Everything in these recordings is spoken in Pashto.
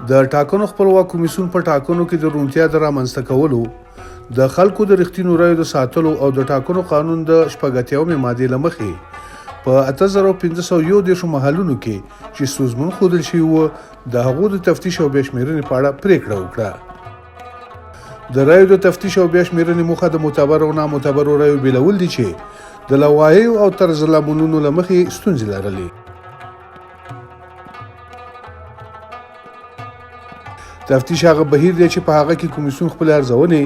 د ټاکنو خپلواک کمیسیون په ټاکنو کې د روڼتیا د رامنځته کولو، د خلکو د رښتینو رایو د ساتلو او د ټاکنو قانون د 86مې مادې له مخې په 8531 محلونو کې چې ستونزمن ښودل شوي وو، د هغو د تفتیش او بیا شمېرنې په اړه پرېکړه وکړه. د رایو د تفتیش او بیا شمېرنې موخه د معتبرو او نامعتبرو رایو بېلول دي چې د لوایحو او طرزالعملونو له مخې ستونزې لرلې. تفتیش هغه بهیر دی چې په هغه کې کمیسیون خپلې ارزونې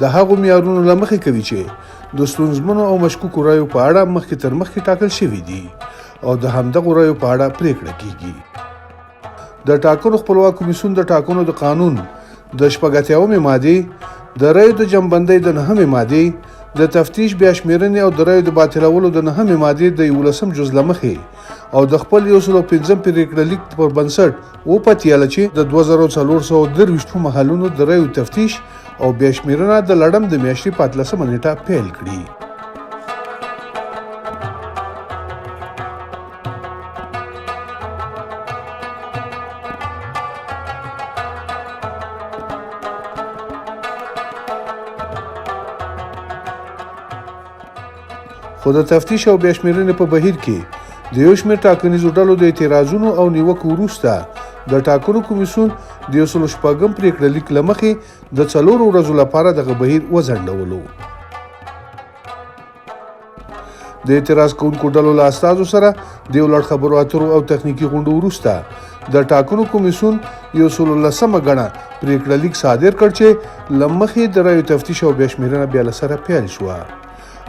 د هغو معیارونو له مخې کوي چې د ستونزمنو او مشکوکو رایو په اړه مخکې تر مخکې ټاکل شوي دي او د همدغو رایو په اړه پرېکړه کیږي. د ټاکنو خپلواک کمیسیون د ټاکنو د قانون د 86مې مادې، د رایو د جمعبندۍ د 9مې مادې، د تفتیش بیا شمېرنې او د رایو د باطلولو د 9مې مادې د 11 جز له مخې او د خپل 105 پرېکړه لیک پر بنسټ وپتیاله چې د 2423 محلونو د رایو تفتیش او بیا شمېرنه د لړم د میاشتې په 18مه نېټه پیل کړي. خو د تفتیش او بیا شمېرنې په بهیر کې د یو شمېر ټاکنیزو ډلو د اعتراضونو او نیوکو وروسته د ټاکنو کمیسیون د 106 پرېکړه لیک له مخې د 4 ورځو لپاره دغه بهیر وځنډولو. د اعتراض کوونکو ډلو له استازو سره د یو لړ خبرو اترو او تخنیکي غونډو وروسته د ټاکنو کمیسیون 110مه ګڼه پرېکړه لیک صادر کړ چې له مخې د رایو تفتیش او بیا شمېرنه بیا له سره پیل شوه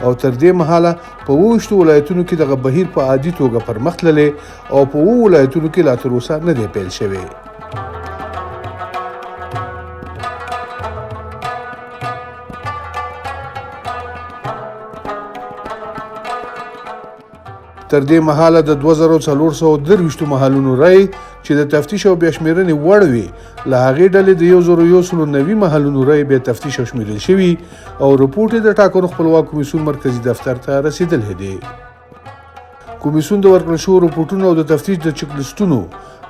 او تر دې مهاله په 27 ولایتونو کې دغه بهیر په عادي توګه پرمخ تللی او په 7 ولایتونو کې لا تر اوسه نه دی پیل شوی. تر دې مهاله د 2423 محلونو رایې چې د تفتیش او بیا شمېرنې وړ وې، له هغې ډلې د 1190 محلونو رایې بیا تفتیش او شمېرل شوي او رپورټ یې د ټاکنو خپلواک کمیسیون مرکزي دفتر ته رسېدلی دی. کمیسیون د ورکړل شوو رپورټونو او د تفتیش د چک لیستونو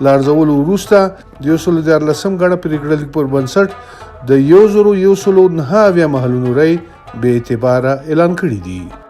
له ارزولو وروسته د 113 ګڼه پرېکړه لیک پر بنسټ د 1179 محلونو رایې بې اعتباره اعلان کړي دي.